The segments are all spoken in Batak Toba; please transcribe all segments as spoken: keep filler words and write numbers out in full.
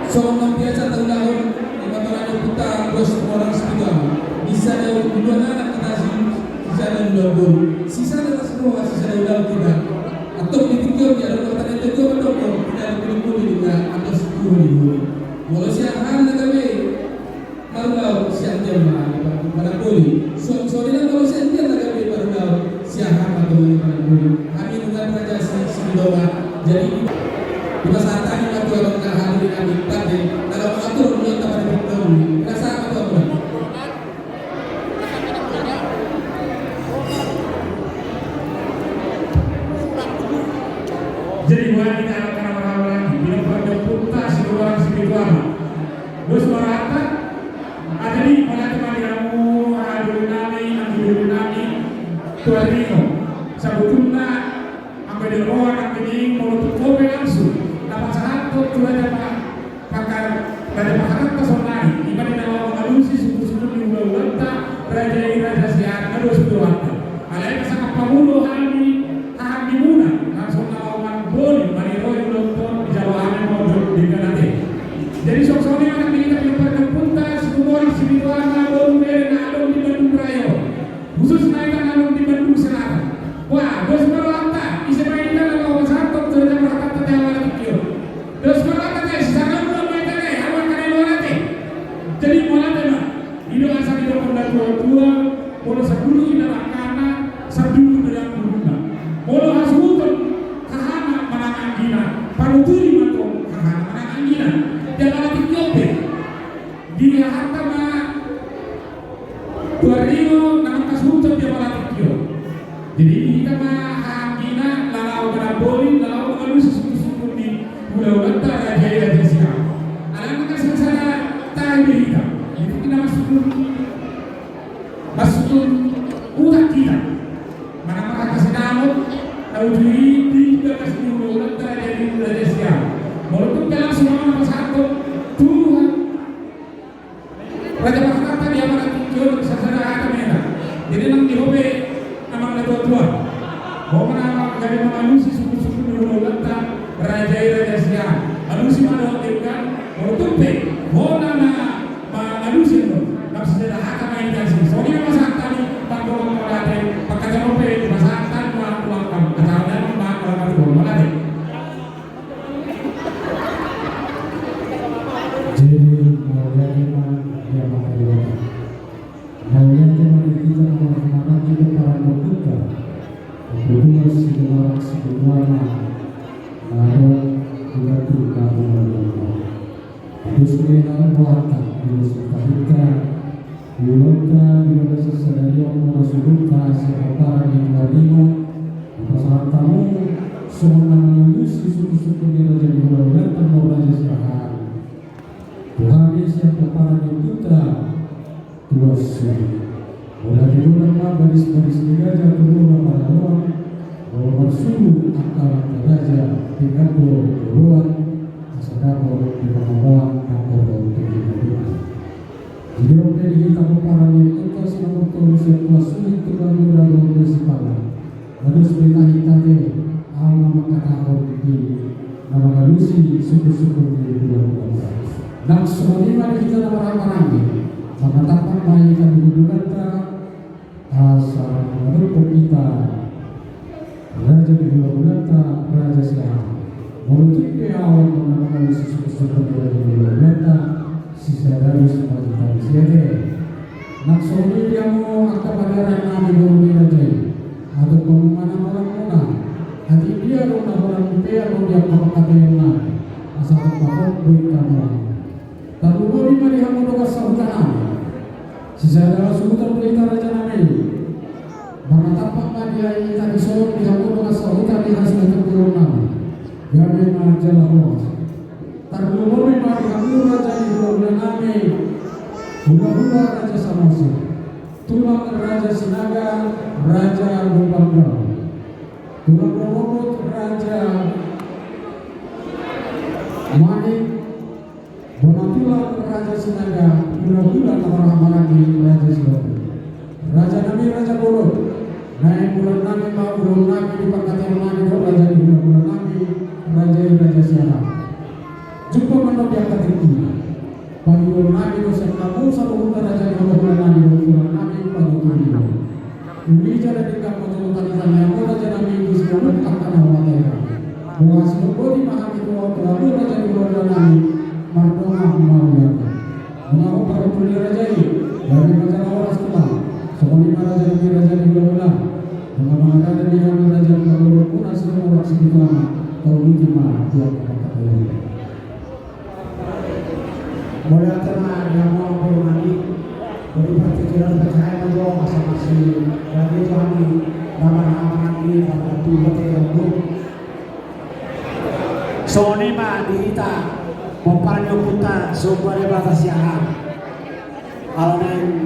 Songon na biasa taulahon, ima tolani puta bos orang sepitu ama. Bisa daun dua anak kita si, sisa daun dua bolu. Sisa daun semua, sisa daun kita. Atau di tiga dia ada kata itu dua atau tidak ada kulit kulit juga atau sepuluh ribu. Molo siahan na gabe marulaon sian dia ma, mana boli. Songon i na molo sian dia na gabe marulaon siahan ma tu mana boli. Hami nunga raja si, si doa. Jadi, di masa tadi waktu abang tak hadir di kami, tadi, kalau mengatur, dia tak ada di kami. Rasa apa tu, abang? Jadi, wali na anak-anak marhahamaranggi, pinompar ni ompunta, situmorang sipitu ama. Dos ma rohanta. Ah, jadi, mauliate ma di hamu, ah, doli nami, anggi doli nami, tu ari on. Sabotulna, anggo di roha, anggo di molo tu kopi langsung. Na pasahathon tu raja pa-, pakar, raja pakaranta sonari. Ima di na laho mangalusi suku-suku ni hula-hulanta, raja i raja siahan, na dos tu rohanta. Alai na sangkap pamulo hami, haha di muna, langsung na laho manboli, maniroi ulaon on, dijalo hami modok di kanate. Jadi, songon i ma na hita pinompar ni ompunta, situmorang sipitu ama, boru, bere na adong di Bandung Raya on. Khususna hita na adong di Bandung Selatan. Wah, dos ma rohanta, ise ma hita na laho pasahathon tu raja pakaranta di ala tingki on. Dos ma rohanta, sisarana ma hita, eh, awan kana i rohanta. Jadi, mauliate ma. I do asa didok na tua-tua, molo sadulu inna langkana, sadulu do dang bulungna. Molo hasuhuton hahana manang anggina, panuturi ma tong hahana manang anggina. Di ala tingki on pe. Di hahanta ma tu ari on na mangkasuhuton di ala tingki on. Jadi, hita ma haha anggina, na laho manamboli, na laho mangalusi suku-suku ni hula-hulanta raja i raja siahan. Alana kan sengsara tahe be hita. Jadi, hita masuk, masuk utak hita. Mana marhata sinamot, na uju i di bagas ni hula-hulanta raja i raja siahan. Molo tung pe langsung ma pasahathon, Tuhan. Raja pakaranta di ala tingki on, sasada hata ma hita. Jadi nang di ho pe amang na tua-tua. Ho ma na gabe mangalusi suku-suku ni hula-hulanta raja i raja siahan. Alusi ma dohot denggan, molo tung pe ho na mangalusi on. Nang sasada hata ma hita disi. Songon i ma sahat hami, panggohon mauliate, pangkataion pe, pasahat hami ma tu amang, pasahat hami ma tu amang, mauliate. Jadi, mauliate ma di amanta Debata. Mauliate ma di hita na marhahamaranggi pomparan ni ompunta. Ompu tuas, situmorang sipitu ama, na adong di Bandung Raya on. Terus mena rohanta, terus tahinta, ulaonta di bagasan sadari on, molo suhutna sian pomparan ni tuan i ma, dipasahat hamu songon na mangalusi suku-suku ni raja ni hula-hulanta, raja siahaan. Tu hami sian pomparan ni ompunta, tuas i. Molo di godang ma baris-baris ni raja tu bola maraloan, molo marsuru angka raja, denggan do oloan, asa dapot di pangomoan nangkorhon tu hita. Di dope di hita pomparan ni ompunta, sian Simanjorang, sian Tuan Suhut tu Pantura dohot Sipala. Bagus berita hita te, au na mangkatahon di na mangalusi suku-suku ni hula-hulanta. Nang songon i ma di hita na marhahamaranggi, marnatampak ma hita di hula-hulanta, asa mangalusi hita raja ni hula-hulanta, raja siahaan. Molo tung pe au na mangalusi suku-suku ni raja ni hula-hulanta, sisada dos ma hita disi ate. Nang songon i di hamu angka panurirang nami boru ni raja i. Antong pamoruon ma na holan muna. Atik dia do na holan muna pe, antong di angka pangkataion nami. Asa tong ma tong do hita muna. Tarlumobi ma di hamu dongan sahuta nami. Sisada hasuhuton do hita raja nami. Marnatampak ma di hita dison di hamu dongan sahuta ni hasuhuton boru nami. Gabe ma jala horas. Tarlumobi ma di hamu raja ni hula-hula nami, hula-hula Raja Samosir, tulang Raja Sinaga, Raja Lumban Gaol, tulang rorobot Raja Manik, bona tulang Raja Sinaga, hula-hula na marhahamaranggi Raja Sihombing. Raja nami, raja bolon, naeng ulaon nami ma ulaon nami di pangkataion nami dohot raja ni hula-hula nami, raja i raja Siahaan. Jumpa ma di angka tingki. Panggilan nami do sian hamu saluhutna raja ni hulahula nami dohot tulang nami panuturi. Uli jala denggan ma jolo tangihon nami raja nami di saluhut angka na huhatakan. Boha sidok boti ma hami tu hamu raja ni hulahula nami. Mardongan ma hami. Muna ho parhundul ni raja i, gabe ma jala horas tu ma. Songon i ma raja nami raja ni hulahula. Muna mangaradani hami raja ni hulahula muna sian horas i tu ma. Tolu i ma dua pangkataion. Mauliate ma di hamu amang boru nami. Jadi partingkian percaya ma jo masa masih. Jadi jo hami. Nama nama nami nama tu pakai yang bu. Songon i ma di hita pomparan ni ompunta Somba Debata Siahaan. Ala naeng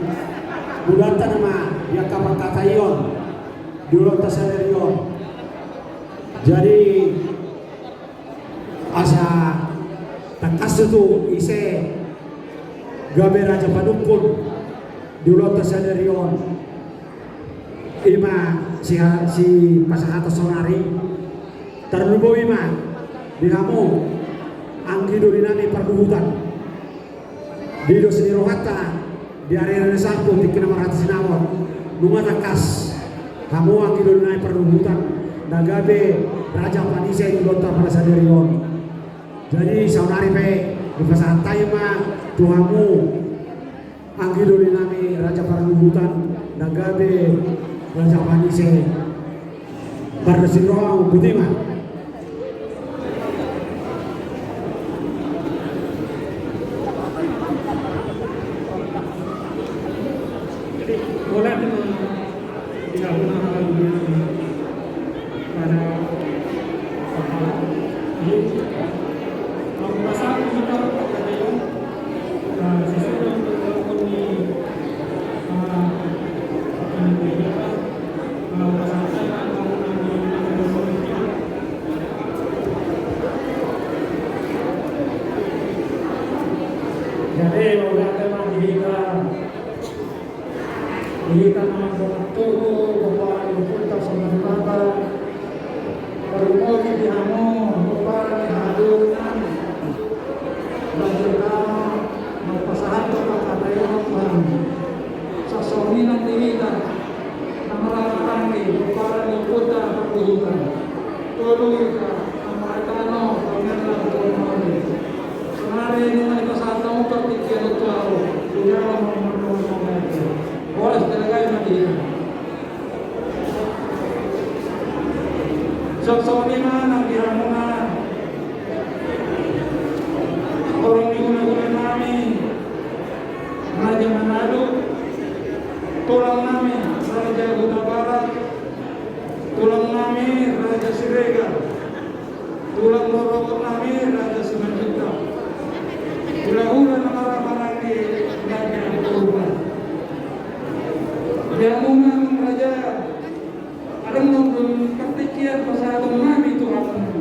mudanta nama di angka pangkataion di ulaonta sadari on. Jadi asa tangkas tutu ise gabe raja panungkun di ulaonta sadari on. I ma si, sipasahaton saonari. Tarlumobi ma di hamu anggi doli nami parluhutan. Di dos ni rohanta di ari ari na salpu tingki na marhata sinamot. Nunga tangkas hamu anggi doli nami parluhutan na gabe raja panise di ulaonta sadari on. Jadi saonari pe dipasahat hami ma tu hamu anggi doli nami raja parluhutan na gabe raja panise. Pardosi roha boti ma. Jadi bola di mana? Di dalam hal dunia ini. Pada jadi, udah teman kita. Hita na mandok tubu, pomparan ni ompunta Somba Debata. Tarlumobi di hamu, pomparan ni haha doli nami. Banjir tano, marpasahat do pangkataion tu hamu. Songon i nang di hita, na marhahamaranggi, pomparan ni ompunta parluhutan. Tolu hita, na marhaha tano, pamerna tu hamu. Saonari nunga dipasahat hamu partingkian on tu ahu, tu jalo ma mardongan mauliate. Horas, denggan ma di hita. Songon i ma nang di hamuna horong ni hulahula nami Raja Manado, tulang nami Raja Hutabarat, tulang nami Raja Siregar. Tulang rorobot nami Raja Simanjuntak. Hulahula na marhahamaranggi Raja Purba. Di hamuna raja, adong do partingkian pasahaton nami tu hamuna.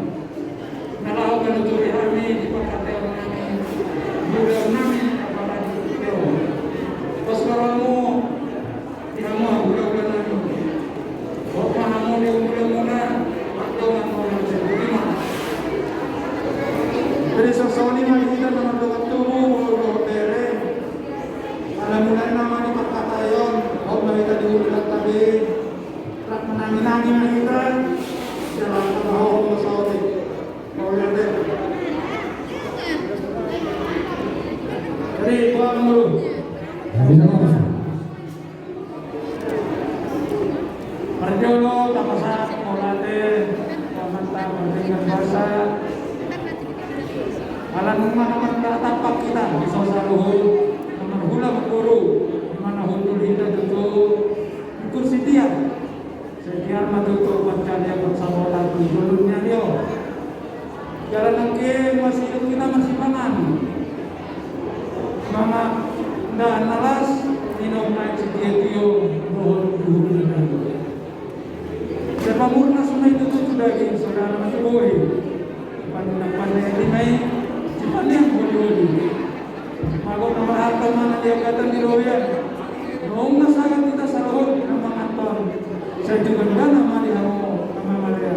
Na laho manuturi hami di pangkataion nami, di ulaon nami apalagi di ulaon. Pos ma rohamu. Di hamu hulahula nami. Hot ma hamu di umur muna, mardongan mauliate. Jadi songon i ma di hita na mardongan tubu, boru dohot bere. Ala mulai nama di pangkataion, hot ma hita di umur tabe. Rap manangi-nangi ma hita. Jalan tabaho ma saotik. Mauliate. Jadi boha ma mulu. Parjolo tapasahat mauliate tu Amanta Pardenggan Basa. Ala nunga na martampak hita di son saluhut na marhula marboru, di mana hundul hita tutu di kursi tiar. Sai tiar ma tutu pancarian pansamotan tu joloan ni ari on. Jala nangkin masiidop hita masipangan. Mangan dahan na las, minum aek sitiotio, dohot huhut na dao. Sai pamurnas ma i tutu tu daging, sonang ma tu bohi. Pandang-pandang i ma i, sipandean holi-holi. Mago na marhalto ma na di ampatan di robean. Nunga sahat hita saluhut na manganhon. Sai tu gandana ma di hamu na mamalean.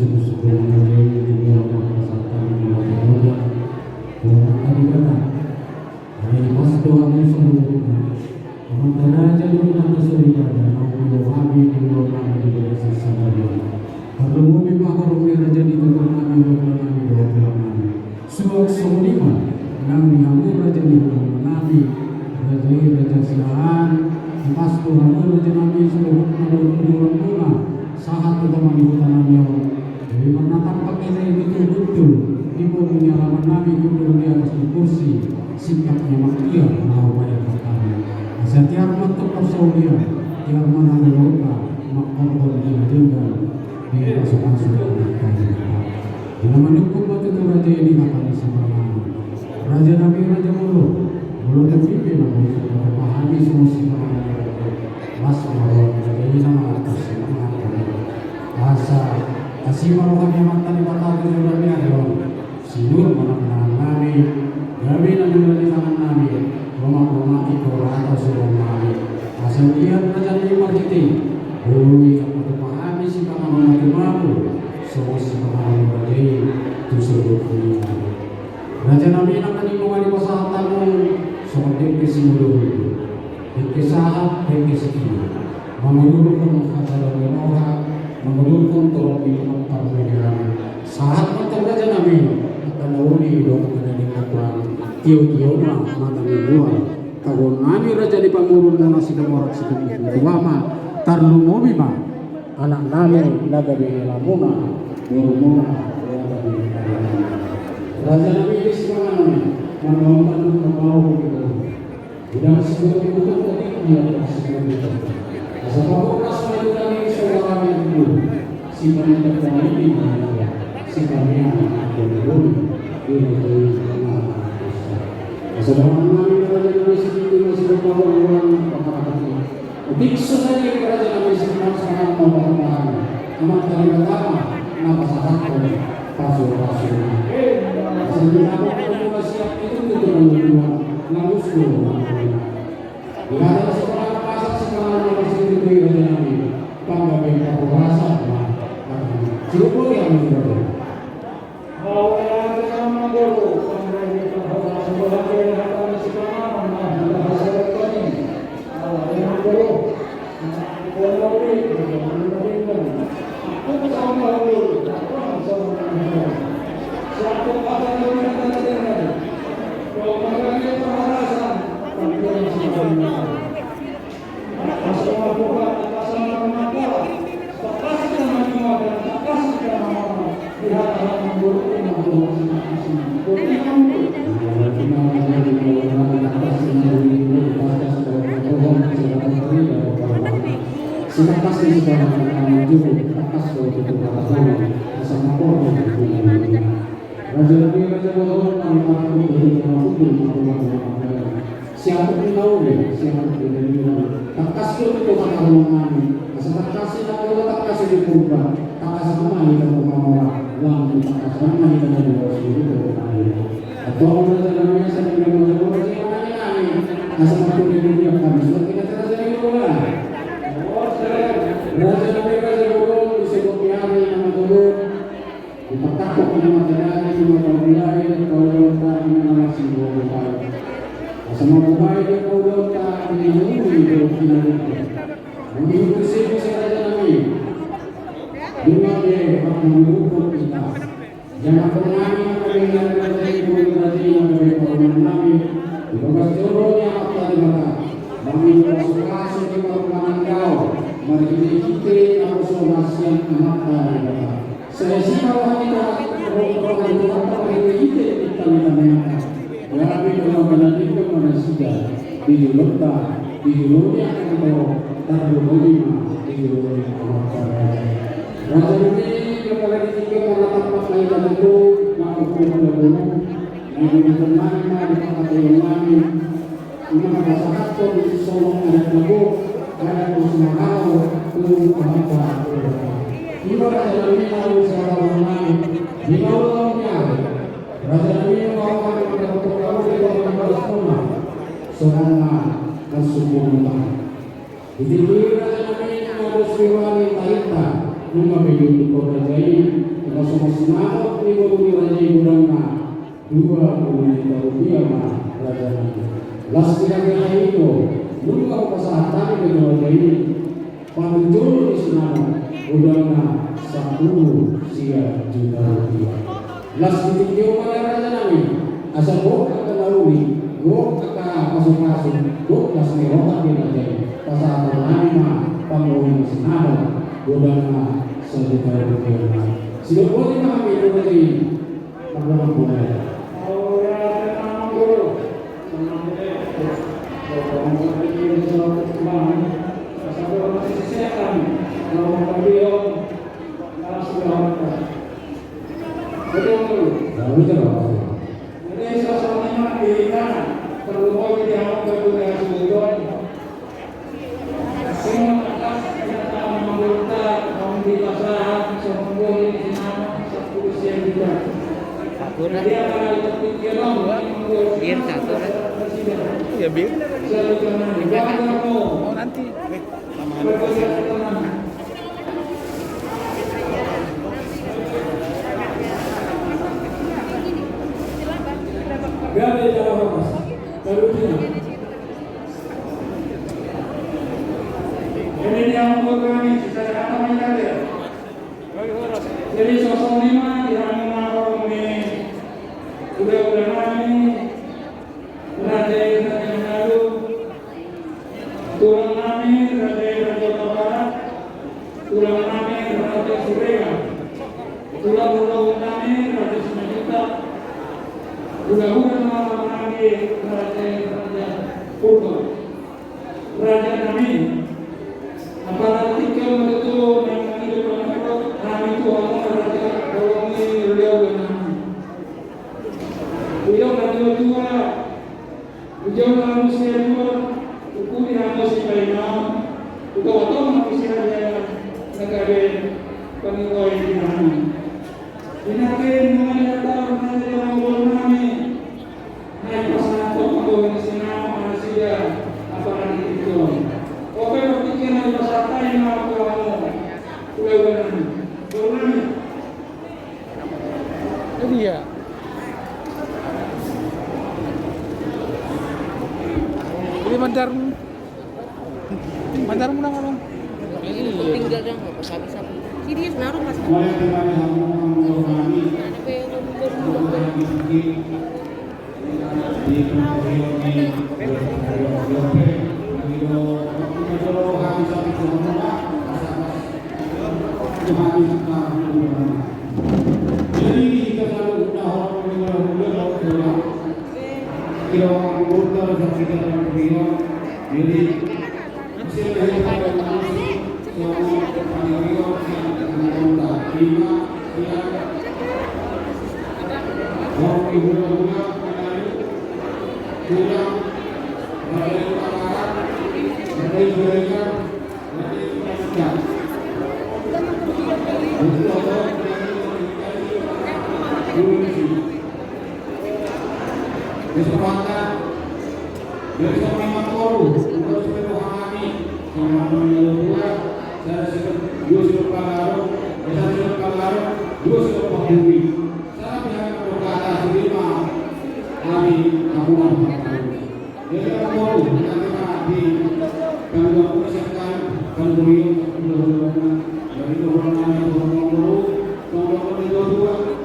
suksuk-suksuk raja i, di dalam pasahat ni Amanta Debata. Alai pas do hamu saluhutna, amanta raja dohot amanta soripada, naung dilo hami di ulaon nami di bagasan sadari on. Tarlumobi ma horong ni raja i di tulang nami, raja nami dohot tulang nami. Suang songon i ma nang di hamu raja ni hulahula nami, raja i Raja Siahaan, di pas do hamu raja nami saluhutna dohot tulang nami, sahat tu tama ni huta nami on. Jadi marnatampak hita i tutu hundul di boru ni alaman nami, hundul di atas ni kursi, singkat ni mangkiar na hupaihut hami. Asa tiar ma antong parsaulian, tiar ma na loloka mangkorhon di na denggan di pasu-pasu ni Amanta Debata. Di na manungkun ma tutu raja i di hata ni sipanganon. Raja nami raja bolon, molo tung pe na boi hupatupa hami songon sipanganon ni raja i, las ma roha ni raja i na mangantusi mangan. Asa asi ma roha ni Amanta Debata tu joloan ni ari on. Sinur ma na pinahan nami, gabe na niula ni tangan nami, lomak-lomak ingkon rata suruon nami. Asa ia raja nami marhite i, boi hupatupa hami sipanganon na tumamul songon sipanganon ni raja i tu saluhut dunia. Raja nami, nang na ningkon i pasahat hamu songon dengke singolundu, dengke sahat, dengke sitiur, mangudurhon hata ni roha, mangudurhon torop ni parbue ni roha. Sahat ma antong raja nami, angka na uli dohot angka na denggan, tio-tio ma mata ni mual. Tagonan nami raja ni pamoruon na sipamorak sipamorak, tua ma, tarlumobi ma anak nami na gabe lamona, borumuna na gabe lamona. Raja nami, di sipanganon i, manaon tanduk na paohon di boru. Udah sibuat di boru, tapi dia tak sibuat di boru. Asa pahoras ma di kami saudara yang dulu. Sipangido nami di mana dia. Sipangido nami di mana dia. Asa dohonon nami raja nami, sitiur ma sipanganon, otik so sadia raja nami sipanganon, sipanganon na pahoran. Amanta Debata ma na pasahathon pasu-pasu. Asa di na siap itu tutu na luluan, lalu suruh. Di hata sipanganon, pasahat sipanganon na pasahat i, raja nami, panggabean parhorasan ma. Cukup boleh yang itu. Raja nami, raja bolon, nang marhite i, na hundul ma tu na denggan. Siaput ni na uli, siaput ni na denggan. Tangkas do tu hata ni roha nami. Asa tangkas i na uli, tangkas i di Purba. Tangkas ma hita tu mamora, langsung tangkas ma hita tu mamora. Antong raja nami, asa di na mamora, raja nami. Asa marhite i, dia kami sudah kita raja nami. Raja nami, raja bolon, di sebuah piari nama turun. Dipatahkon ni Amanta Debata, di mata mulai, di kaulonta, di mana masih dua mulai. Asa mamulai di kaulonta, di mana mulai, di mana mulai. Mengikuti siapa si raja nami. Dengan dia, akan menghukum kita. Jangan pernah kami mendengar raja itu, raja yang lebih parumanan nami. Di bagas joro ni Amanta Debata. Nami masuk masuk di parumanan kau. Mari kita ikuti, aku sudah siap Amanta Debata. Saya sih kalau hanya roh-roh itu apa, hanya ite di tengah-tengah. Tapi kalau kena tiga mana sudah di jolonta, di jolo ni angka na torop, tarlumobi ma di jolo ni angka na torop. Raja nami, apala di tingki on na tampak na ita tutu, mangkuk di gunung, na di gunung nami, na di pangkataion nami, ima na pasahathon songon adat na gok, adat na sumahao tu Tuhanta. Ima raja nami, na di sahalaman nami, di na ulang ni ari. Raja nami, mauliate ma di Tuhanta, songon na marsungkun ma. Di tingki i raja nami, nunga dos roha ni tahinta, nunga pe diunduk raja i, nunga songon sinamot ni boru ni raja i godangna dua pulu juta rupiah ma raja nami. Las di raja i do, nunga hupasahat hami pe tu raja i, patujolo ni sinamot godangna sampulu sia juta rupiah. Las di tingki on ma raja nami, asa gok angka na uli, gok angka pasupasu, gok las ni roha di raja i, pasahathon nami ma pangoli ni sinamot godangna sajuta rupiah. Sidok boti ma hami tu raja i. Mauliate ma, amangboru. Jadi, jadi, sosok ni ma di hita, perlu mau jadi anak berguna sudah. Sing atas, kita anak anggota, kaum di pasar, semua di sana, sepuluh sen juga. Jadi, apa itu pikiran, Bir, satu, kan? Iya, Bir. Selalu jangan lupa, mau. Oh, nanti. Gabe jala horas. Saluhutna. Jadi, dia mau kami secara apa, ya? Jadi, sosok ni ma, di hami ma, kami. Udah, udah, kami. Raja i, Raja Manado, tulang nami, Raja i, Raja Huta Barat, tulang nami, Raja Siregar, tulang hula-hula nami, Raja Simanjuntak, hula-hula nami, Raja i, Raja Purba, raja nami, apala tingki on ma tutu, nang mangido panganon, hami tu hamu, raja, holong ni hula-hula nami. Ujo na dua-dua, ujo na manusia dua, uku di hamo si paimam, uto-uto manusia dia, na gabe pangido di hami. Inake nunga diatur na jadi manggol nami, na ipasangkot manggol ni sinama nasida, apala di tingki on. Oke, berpikir na ipasangkot na manggol nami. Udah, udah nami. Gol nami. Jadi ya. Jadi mandar, mandar muna, Bang. Tinggal dia nggak bisa, bisa. Jadi dia senaruh pas. Mana pe di pangkurion ni, jadi hita selalu guna hot mula-mula laut bola. Kira waktu muter dan kita pangkurion. Jadi Jadi, sama lima puluh, dua sudah rohani, sama lima puluh dua, saya sudah, dua sudah pangaruh, saya sudah pangaruh, dua sudah penghuni. Saya pihak berkata, terima, kami, aku mau berkata. Jadi, aku mau, nanti, Pak, di, kami mau siapkan, kami beri, dari orang mana, orang baru, orang baru dua.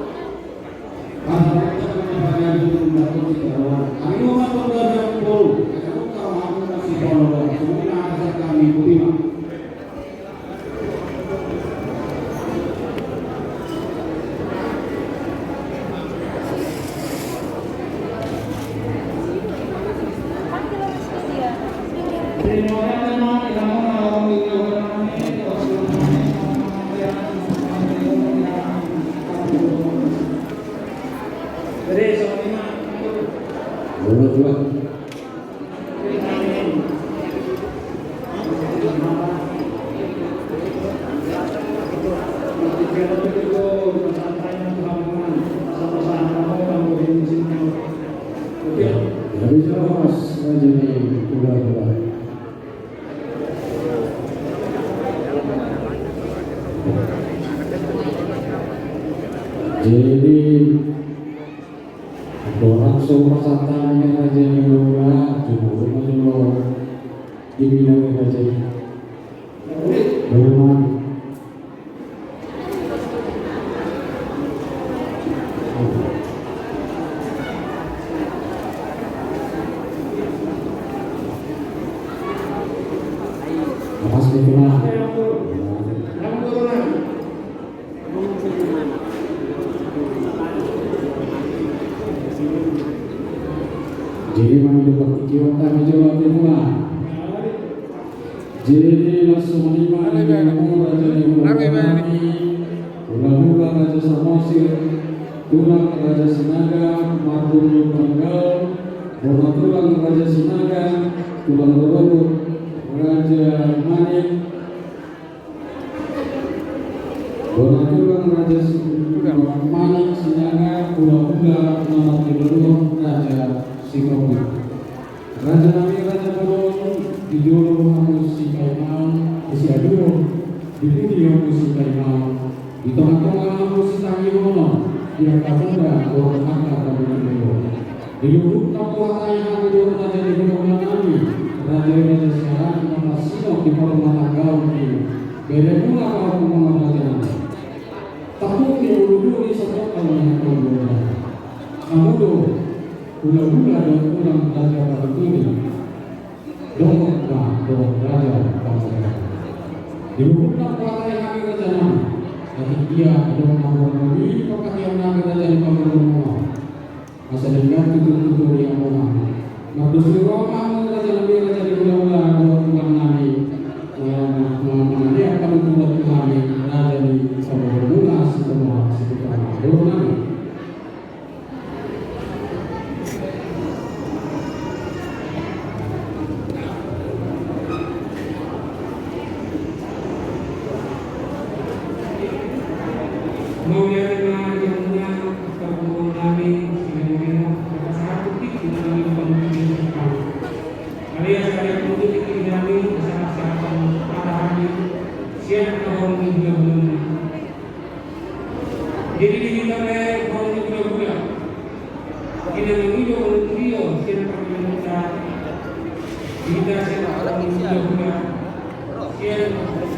Jadi, orang semua santai raja ni, jolo ma jolo. Di bilang raja ni. Jolo ma. Lepas itu lah. Jadi, mami dapat tiga orang, kami jawab itu lah. Jadi, langsung menerima dari Raja di Hulu Nami, Hula-hula Raja Samosir, Tulang Raja Sinaga, Marbun Lumban Gaol, Bona Tulang Raja Sinaga, Tulang Rorobot Raja Manik, Bona Tulang Raja Sinaga, Manik Sinaga, Hula-hula Nomor Tiga Raja Sikopi. Raja nami Raja Bolon, di jolo hamu sipaimaon, di siaduon, di pudi hamu sipaimaon, di tonga-tonga hamu sitahi hono, di angka poda dohot angka pamuli. Di luhut na pohatai hami do raja ni hula-hula nami, raja i raja siaran na marsinok di parumatanggaon i, bere mula parumaen raja nami. Tapuk ni bulu-bulu i sotong kalau ni hami do. Hamu do hula-hula dohot tulang raja Parhuturi. Dohot ma dohot raja Parhuturi. Di luhut na pohatai hami raja nami. Tapi dia dohot na pohatai hami raja ni Parhuturi. Asa denggan tutur-tutur ni among nami. Mardos ni roha ma among raja nami, raja ni hula-hula dohot tulang nami. Mangalean hamu tu hami raja ni Parhuturi, mula situmorang situmorang. Dohot nami. Mauliate ma di hamuna, angka pamoruon nami, silengo-lengo, pasahathon tingki nami pangkilin. Alias, alias, pangkilin nami, pasahat-sahathon hata hami sian angka horong ni hula-hula nami. Jadi di hita pe horong ni hula-hula. Di na mangido panuturion sian parmilonta. Di hita sian horong ni hula-hula. Sian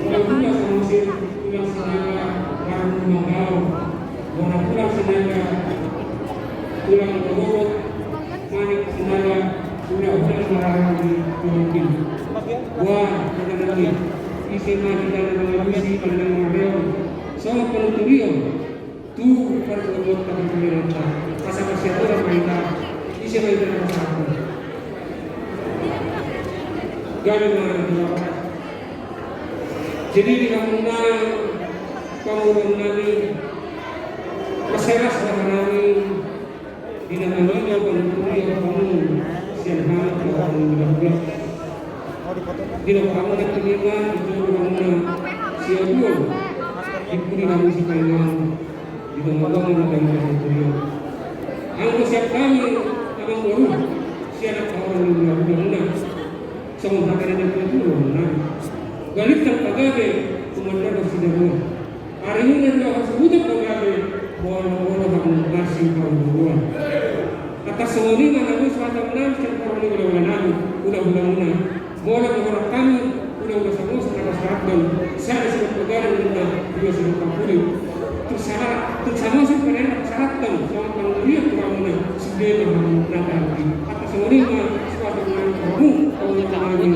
hula-hula Samosir, Tulang Sinaga, Marbun Lumban Gaol, Bona Tulang Sinaga, Tulang Rorobot, Manik Sinaga, hula-hula marhaha di Tulang Kin. Wah, hata nami, ise ma hita na mangalusi, na mangalehon songon panuturion tu parmilonta, parmilonta. Asa marsiatura ma hita, ise ma hita na pasahathon. Gabe ma hita. Jadi di hamuna pamoruon nami, mansai las roha nami. Di na mangido panuturion hamu sian hami angka horong ni hula-hula. Di na hamu na tuningan, di jolo hamu na siaduon, di pudi hamu sipaimaon, di tonga-tonga na baen panuturion. Anggo sian hami amangboru sian angka horong ni hula-hula muna. Songon hata ni natuatua do hamu nami. Balintang pagabe, tumandangkon sidabuan. Ari nunga do hasuhuton pagabe, molo-molo hamu marsipaoloan. Atas songon i ma na boi sahaton nami sian horong ni hula-hula nami, hula-hula muna. Molo di horong hami, hula-hula Samosir na pasahathon sada sidohot pagaran ninna, dua sidohot pangkilin. Tung sa-, tung Samosir pe na pasahathon songon panuturion tu hamuna, sude ma hamu na tarlumobi. Atas songon i ma sahaton nami tu hamu, pamoruon nami.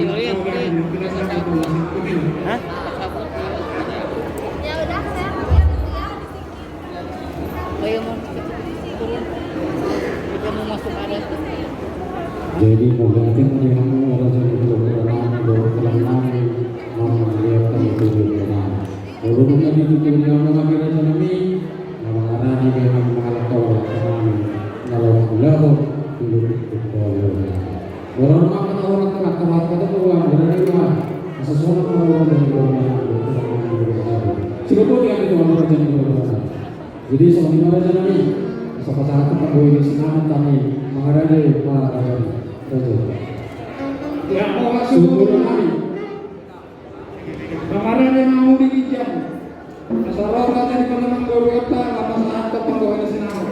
Hah? Ayo, mau turun. Kita mau masuk ada. Jadi, mauliate ma di hamu raja ni hula-hula nami, dohot tulang nami, mauliate ma di hamu. Molo dung na ditutur ni hamu, raja nami, na mangarap Jadi songon i ma raja nami, asa pasahathon ma boi ni sinamot hami mangarade ma raja nami. Raja. Ya, oh, masuk. Sungguh nami. Mangarade ma hamu di ginjang. Asa ro raja di pamangan boru ata, lapas sahat tu panggohi ni sinamot.